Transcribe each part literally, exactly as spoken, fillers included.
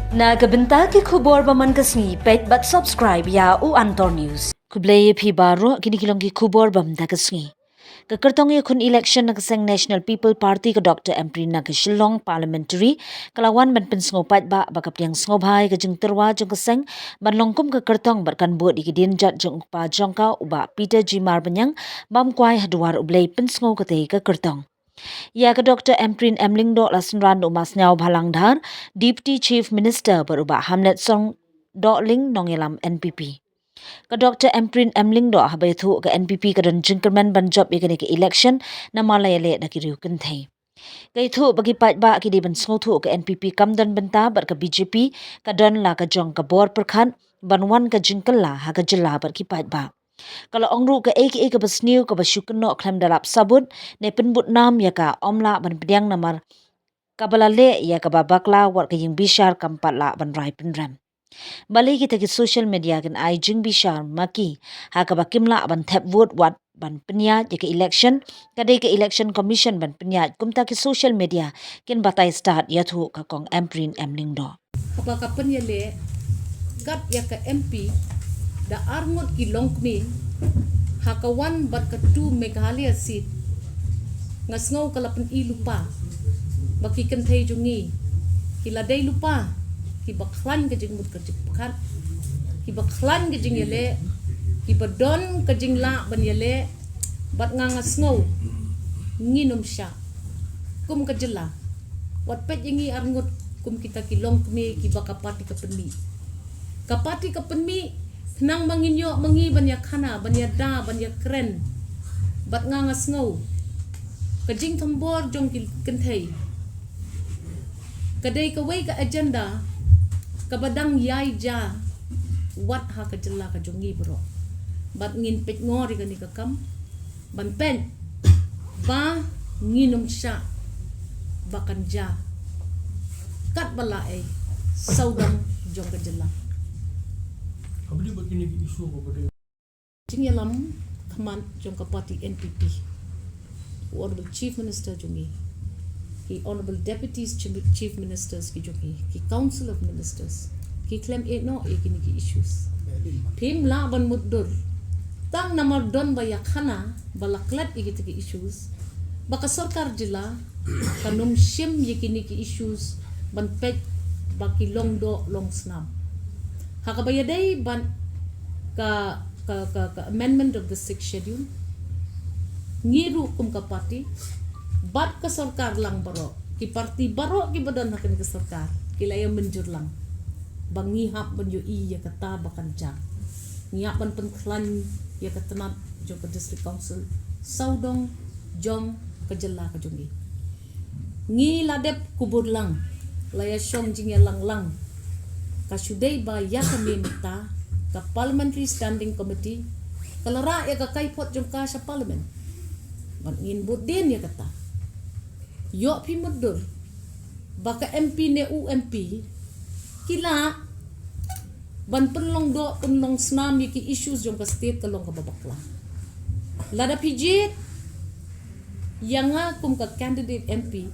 Na ka bynta ki khubor ba man ka sngi, peit bad subscribe ïa u Antor News. Khublei ïa phi baroh, kine ki long ki khubor ba man ka sngi. Ka kyrtong ïakhun election na ka seng National People Party ka Doctor Ampareen na ka Shillong Parliamentary ka la wan ban pynsngew paidbah ba ka pdiang sngewbha ïa ka jingtyrwa jong ka seng ban long kum ka kyrtong bad kan bud ïa ki dienjat jong u kpa jong ka, u Bah Peter G Marbaniang, bam kwai ha dwar U Blei pynsngew katei ka kyrtong. Ïa ka Doctor Ampareen M Lyngdoh la synran da u Masniawbhalang Dhar, Deputy Chief Minister, bad u Bah Hamlet Songdohling, nongïalam N P P. Ka Doctor Ampareen M Lyngdoh, haba ïathuh ka N P P ka don jingkyrmen ban jop ïa kane ka election namar la ïaleh da ki riew kynthei. Ka ïathuh ba ki paidbah ki dei ban sngewthuh ka N P P kam don bynta bad ka B J P, ka don la ka jong ka bor pyrkhat ban wan ka jingkylla ha ka jylla bad ki paidbah. Ka la ong ruh kaei kaei kaba sniew kaba shu kynnoh khlem da lap sabut ne pynbud nam ïa ka, ym lah ban pdiang namar kaba la leh ïa kaba bakla, wat ka ïing bishar kam pat lah ban rai pynrem. Balei kita ki social media kin ai jingbishar ma ki ha kaba kim lah ban thep vote wat ban pynïaid ïa ka election? Ka dei ka Election Commission ban pynïaid, kumta ki social media kin batai stad, ïathuh ka Kong Ampareen M Lyngdoh. Haba ka pynïaleh kat ïa ka M P da arngut ki longkmie ha ka wan bad ka tu Meghalaya seat, nga sngew ka la pyni lypa ba ki kynthei jong ngi ki la dei lypa kiba khlaiñ ka jingmut ka jingpyrkhat, kiba khlaiñ ka jingïaleh, kiba don ka jinglah ban ïaleh. Bad nga, nga sngew ngin ym shah kum ka jylla wat peit ïa ngi arngut kum kita ki longkmie kiba ka party ka pynmih. Ka party ka pynmih khnang ba ngin ïoh ma ngi ban ïakhana, ban ïada, ban ïakren. Bad nga, nga sngew ka jingthombor jong ki kynthei ka dei kawei ka agenda kaba dang ïai jia wat ha ka jylla ka jong ngi baroh. Bad ngin peit ngor ïa kane ka kam ban peit ba ngin ym shah ba kan jia katba la ei sawdong jong ka jylla. Ka bli ba kine ki issue kaba dei jingïalam khmat jong ka party N P P. U Honorable Chief Minister jong ngi, ki Honorable Deputies Chief, Chief Ministers ki jong ngi, ki Council of Ministers ki khlem ïeh noh ïa kine ki issues. Phim lah ban mutdur tang namar don ba ïakhana ba la klet ïa kita ki issues ba ka sorkar jylla kan ym shim ïa kine ki issues ban peit ba ki long doh long snam. Ha kaba ïadei bad ka, ka, ka, ka amendment of the Sixth Schedule, ngi ruh kum ka party bad ka sorkar lang baroh, ki party baroh kiba don ha kane ka sorkar ki la ïa mynjur lang ba ngi hap ban ïohi ïa kata ba kan jia. Ngi hap ban pynkhlaiñ ïa ka tnat jong ka District Council sawdong jong ka jylla ka jong ngi. Ngi la dep kubur lang, la ïa shong jingïalang lang. Ka shu dei ba ïa kane mynta ka Parliamentary Standing Committee ka la rah ïa ka kaiphod jong ka sha Parliament. Bad ngin bud dien ïa kata. Ïoh phi mutdur ba ka M P ne u M P ki lah ban pynlong doh pynlong snam ïa ki issues jong ka state ka long kaba bakla. Lada phi jied ïa nga kum ka candidate M P,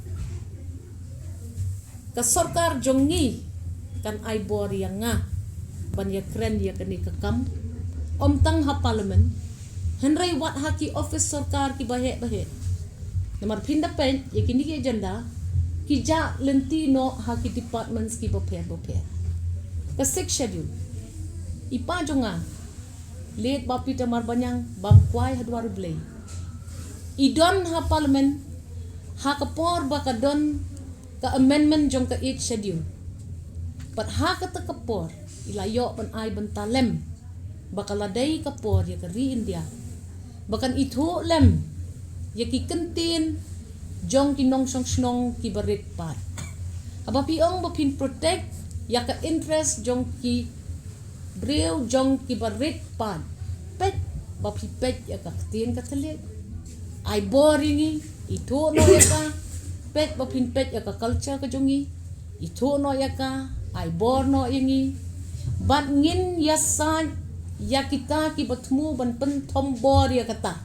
ka sorkar jong ngi kan ai bor ïa nga ban ïakren ïa kane ka kam, ym tang ha Parliament hynrei wat ha ki office sorkar kiba heh ba heh. Namar phin da peit ïa kine ki agenda ki jah lynti noh ha ki departments kiba pher ba pher. Ka Sixth Schedule, i pa jong nga, late Bah Peter Marbaniang, bam kwai ha dwar U Blei, i don ha Parliament ha ka por ba ka don ka amendment jong ka Eighth Schedule. Bad ha kata ka por i la ïoh ban ai bynta lem ba ka la dei ka por ïa ka ri India ba kan ithuh lem ïa ki kyntien jong ki nongshong shnong kiba rit paid. Haba phi ong ba phin protect ïa ka interest jong ki briew jong kiba rit paid, peit ba phi peit ïa ka ktien ka thylliej. Ai bor ïa ngi, ithuh noh ïa ka. Peit ba phin peit ïa ka culture ka jong ngi, ithuh noh ïa ka. Ai bor noh ïa ngi. Bad ngin ïasaid ïa kita kiba thmu ban pynthombor ïa kata,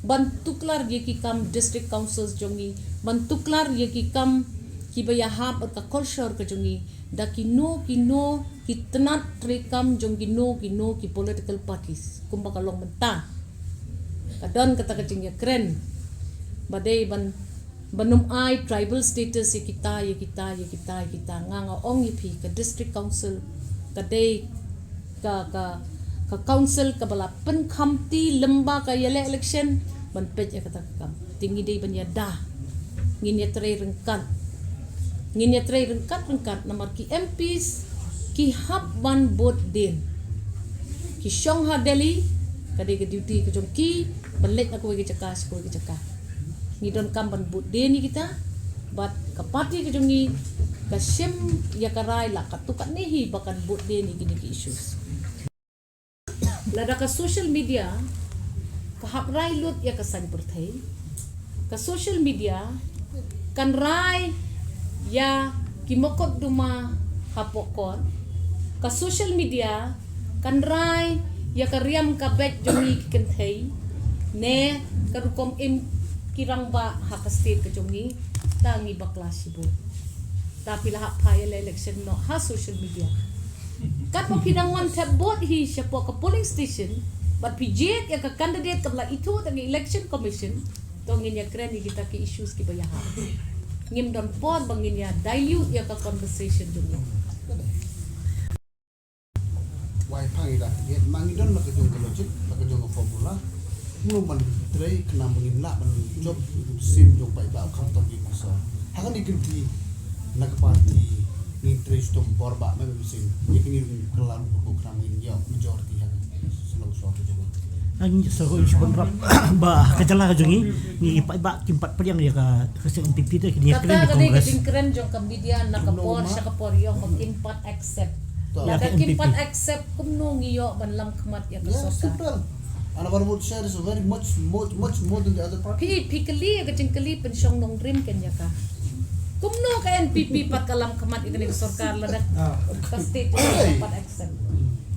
ban tuklar ïa ki kam district councils jong ngi, ban tuklar ïa ki kam kiba ïahap ka culture ka jong ngi da kino kino ki tnat treikam jong kino kino ki political parties kumba ka long mynta. Ka don kata ka jingïakren ba dei ban, ban ym ai tribal status ïa kita, ïa kita, ïa kita, ïa kita. Nga, nga ong ïa phi, ka district council ka dei ka, ka, ka council kaba la pynkhamti lyngba ka ïaleh election ban peit ïa kata ka kam. Te ngi dei ban ïada, ngin ïatrei ryngkat. Ngin ïatrei ryngkat ryngkat namar ki M Ps ki hap ban bud dien. Ki shong ha Delhi, ka dei ka duty ka jong ki ban leit na kawei ka jaka sha kawei ka jaka. Ngi donkam ban bud dien ïa kita, bad ka party ka jong ngi ka shim ïa ka rai la katto katne hi ba kan bud dien ïa kine ki issues. Lada ka social media ka hap rai lut ïa ka saiñ pyrthei, ka social media kan rai ïa ki mokotduma hapoh court, ka social media kan rai ïa ka riam ka beit jong ngi ki kynthei ne ka rukom im ki rangbah ha ka state ka jong ngi. Ta ngi bakla shibun. Ta phi la hap phai ïaleh election noh ha social media. Katba phi dang wan thep vote hi shapoh ka polling station bad phi jied ïa ka candidate kaba la ithuh da ka election commission, to ngin ïakren ïa kita ki issues kiba ïahap. Ngim don por ba ngin ïa dilute ïa ka conversation jong ngi. Wai phang ida, ïa ma ngi don la ka jong ka logic, la ka jong ka formula. Ngi man trei khnang ba ngin lah ban jop sim jong paidbah kham tam ki masa. Ha kane ka kynti na ka party ngi trei stom bor ba me sim. Ïa kane ka lang ko khnang ba ngin ïoh majority ha ka Shillong Sohra ka jong. Ang sa ko issue ban rap ba ka jylla ka jong ngi, ngi paidbah kim pat pdiang ïa ka, ka seng N P P te, kine kren ïa ka dei ka Congress. Jingkren jong ka media na ka por sha ka por ïoh ba kim pat accept. Lada kim pat accept, kumno ngi ïoh ban lam khmat ïa ka sorkar? Simple. And our vote share is very much, much, much more than the other party. Phi, phi kylli ïa ka jingkylli pynshong nongrim ken ïa ka. Kumno ka N P P pat ka lam khmat ïa kane ka sorkar lada ka state jong ka pat accept?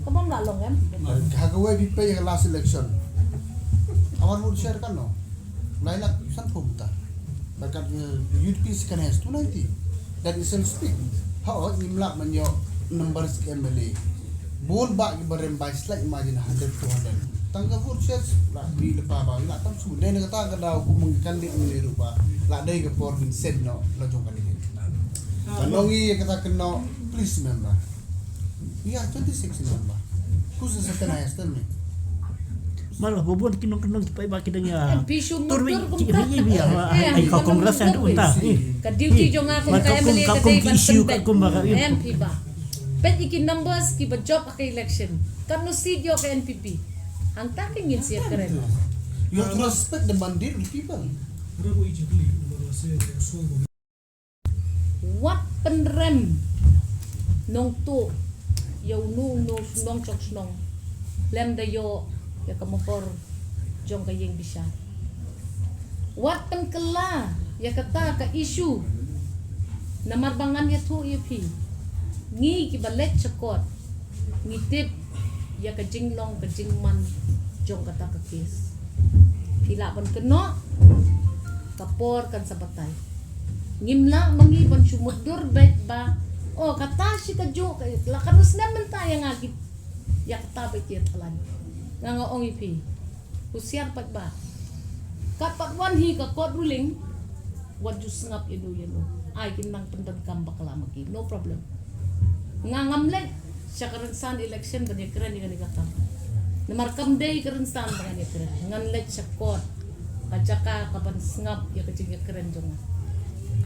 Ka bym lah long em. Ha kawei phi peit ïa ka last election. Our vote share kan no. Lai lak san phew ta. Bad ka, eh, U D P second highest, two ninety. That itself speak. Hooid, ngim lah ban ïoh numbers ki M L A. Bun bah kiba rem by slight margin, hundred, two hundred. Tang ka vote share la bi lypa ba la tam shu dei na kata ka daw kum ka candidate ne ruh ba la dei ka por ban set noh la jong candidate. Ba ngi ïa kata ka noh, please remember. We are twenty-six in number. Who's the second highest? Tell me. Malah bobon ki nong ki nong ki paidbah ki dang ïa. Em, phi shu tur mutdur kum ta. Ai ka Congress tu ta. Ka duty jong nga kum ka M L A ka dei ban issue ka kum ba ka. Em, phi ba. Peit ïa ki numbers kiba jop ha ka election. Katno seat ïoh ka N P P. Hangta ka ngin sa ïakren. You have to respect the mandate of the people. Wat pynrem nongtuh ïa uno uno shnong shong shnong lem da ïoh ïa ka mohor jong ka ïing bishar. Wat pynkylla ïa kata ka issue. Namar ba ngan ïathuh ïa phi, ngi kiba leit sha court ngi tip ïa ka jinglong ka jingman jong kata ka case. Phi lah ban kynnoh, ka por kan sa batai. Ngim lah ma ngi ban shu mutdur beit ba, oh, kata shi kajuh ka, la katno snem mynta ïa nga ki, ïa kata beit ïa thalan. Nga nga ong ïa phi, husiar pat ba kat pat wan hi ka court ruling, wat ju sngap ïa no ïa no. Ai kin nang pyndonkam bakla ma ki, no problem. Nga ngam leit sha ka rynsan election ban ïakren ïa kane ka kam. Namar kam dei ka rynsan ba ngan ïakren. Ngan leit sha court, ka jaka ka ban sngap ïa ka jingïakren jong nga.